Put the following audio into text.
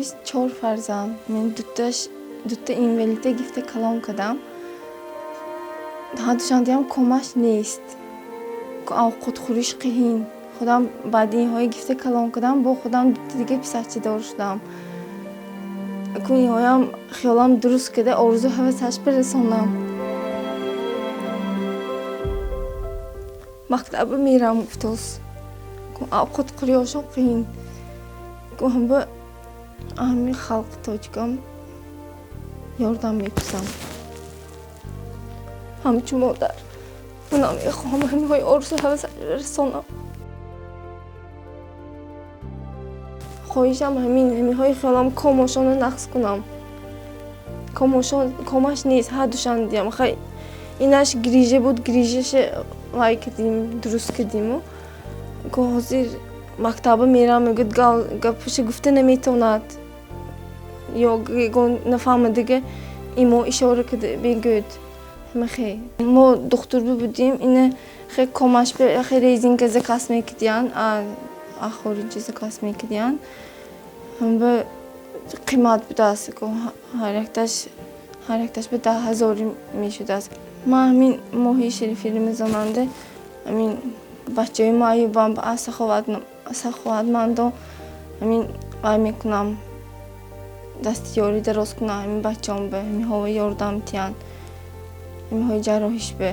24 фарзанд. Мен дута инвалида гифта калон кардам. Ҳардушандиам комаш нест. Овқатхӯриш қиҳин. Худам баъди инҳое гифта калон кардам, бо худам дута дига писарчадор шудам. Ку инҳоям хиёлам дуруст карда, орзу ҳавасаш бирасонам. Мактаба мерам гуфтос. Овқатхӯриҳошон қиин. Ку ҳамба ҳамин халқи тоҷикам ёрдам мепурсам. Ҳамчун модар манам мехоҳам ҳаминҳои орзу ҳавасаш бирасонам. Хоҳишам ҳамин, ҳаминҳои хиёлам комошонро нақс кунам. Комошон комаш нест, ҳардушан дидам. Хай инаш грижа буд, грижаша вай кардим, дуруст кардиму. Ку ҳозир мактаба мерам, мегӯяд, гапаша гуфта наметавонад. Ё ягон нафаҳмадага имо ишора карда мегӯяд. Ҳамахе. Мо духтур будем, ина хе комаш хе резинка заказ мекардиянд, а хориҷа заказ мекардиянд. Ҳамба қимат будааст, ҳар якташ ба 10 000 мешудааст. Ман ҳамин моҳи шарифи рамазонанда ҳамин бачаҳои маъюбам аз саховатмандон ҳамин вай мекунам, дасти ёрӣ дароз кунам ҳамин бачаҳом ба ҳаминҳо ёрдам диҳанд, ҳаминҳои ҷарроҳиш ба.